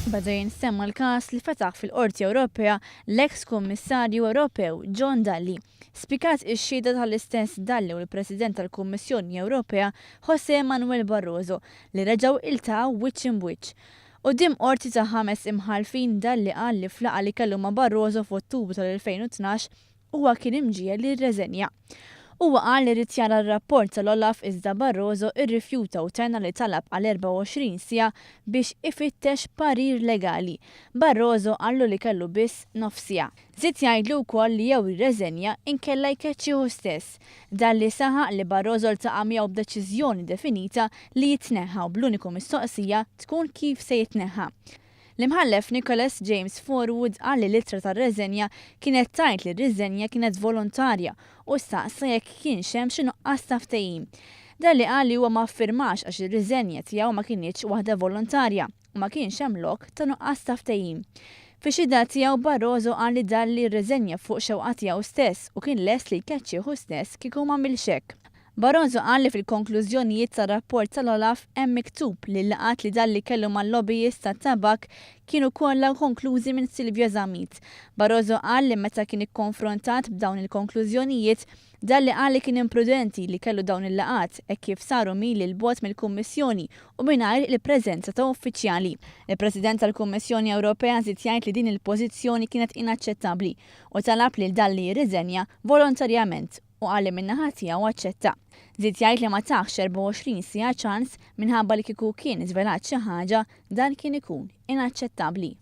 Beda jinsemma l-każ li fetaħ fil-Qorti Ewropea l-eks Kummissarju Ewropew John Dalli. Spikat ix-xhieda tal-istess Dalli u l-President tal-Kummissjoni Ewropea José Manuel Barroso li reġgħu iltaqgħu wiċċ imb'wiċċ. Quddiem qorti ta' ħames imħallfin Dalli qal li f'laqgħa li kellu ma' Barroso f'Ottubru tal-2012 huwa kien imġiegħel li jirreżenja. Huwa qal li ried jara r-rapport tal-OLAF iżda Barroso rrifjuta u tenna li talab għal 24 siegħa biex ifittex parir legali. Barroso qallu li kellu biss nofs siegħa. Żied jgħidlu wkoll li jew jirreżenja inkella jkeċċih hu stess. Dalli saħaq li Barroso ltaqa' miegħu b'deċiżjoni definita li jitneħħa u bl-uniku mistoqsija tkun kif se jitneħħa. L-Imħallef Nicholas James Forwood qal li l-ittra tar-reżenja kienet tgħid li r-riżenja kienet volontarja u staqsa jekk kienx hemm xi nuqqas ta' ftehim. Dalli qal li huwa ma ffirmax għax ir-riżenja tiegħu ma kinitx waħda volontarja u ma kienx hemm lok ta' nuqqas ta' ftehim. Fix-xhieda tiegħu Barroso qal li Dalli rreżenja fuq xewqa tiegħu stess u kien lest li jkeċċih hu stess kieku m'għamilx hekk. Barroso qal li fil-konklużjonijiet tar-rapport tal-OLAF hemm miktub li l-laqgħat li Dalli kellu mal-lobbyist tat-tabakk kienu kollha konklużi minn Silvio Zammit. Barroso qal li meta kien ikkonfrontat b'dawn il-konklużjonijiet, Dalli qal li kien imprudenti li kellu dawn il-laqgħat hekk kif saru mili 'l bogħod mill-Kummissjoni u mingħajr il-preżenza ta' uffiċjali. Il-President tal-Kummissjoni Ewropea żied jgħid li din il-pożizzjoni kienet inaċċettabbli u talab lil Dalli jirriżenja volontarjament u qal li min-naħa tiegħu aċċetta. Żied jgħid li ma tahx 24 siegħa ċans minħabba li kieku kien żvelat xi ħaġa dan kien ikun inaċċettabbli.